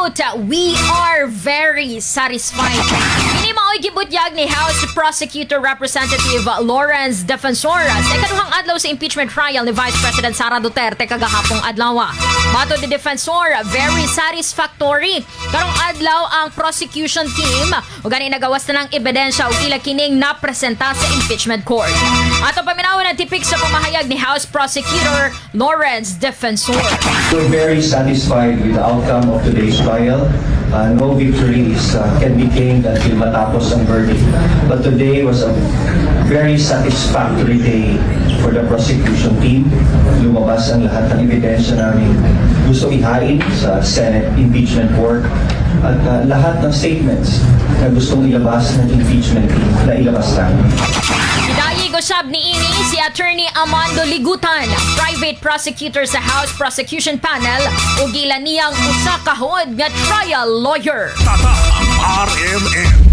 Quote, "We are very satisfied." Kini mao'y gibutyag ni House Prosecutor Representative Lawrence Defensor sa ikaduhang adlaw sa impeachment trial ni Vice President Sara Duterte kagahapong adlaw. Matod ni Defensor, very satisfactory karong adlaw ang prosecution team ug gani nagawas na ng ebidensya ug ila kining napresenta sa impeachment court. Ato paminawon ang tipik sa pamahayag ni House Prosecutor Lawrence Defensor. We're very satisfied with the outcome of today's trial. No victory can be gained until matapos ang verdict. But today was a very satisfactory day for the prosecution team. Lumabas ang lahat ng ebidensya namin gusto ihain sa Senate Impeachment Court at lahat ng statements na gustong ilabas ng impeachment team na ilabas namin. Gidayeg usab niini si Attorney Amando Ligutan, private prosecutor sa House Prosecution Panel ug ila niyang usa ka huod nga trial lawyer. Tatak RMN.